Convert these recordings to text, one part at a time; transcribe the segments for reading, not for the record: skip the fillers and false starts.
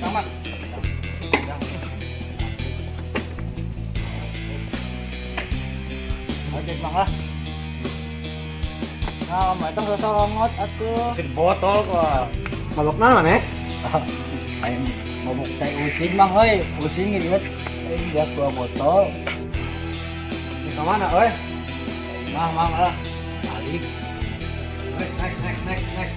Mang. Ojek, Mang, lah. Nah, kamu itu soronggot atuh. Mesin botol kok. Mabok naon maneh? Aing mabuk teh using, Mang, euy. Using gitu. Aing dia dua botol. Di mana euy? Mah, Mang, lah. Balik. Naik, naik, naik, naik, naik.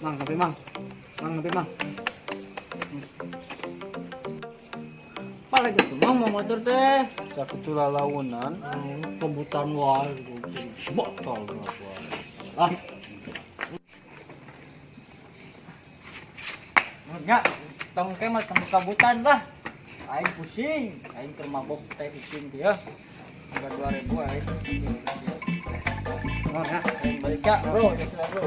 Mang, tapi Mang. Mang, tapi Mang. Apa lagi tuh, Mang, mau motor teh? Sakitu lalaunan. Kebutan wae botol ah. Nya, tong ke mah tong kabutan lah. Aing pusing, aing keur mabok teh pusing teh ya. Harga 2000 aing. Oh, ya. Aing balik ya, bro, ya bro.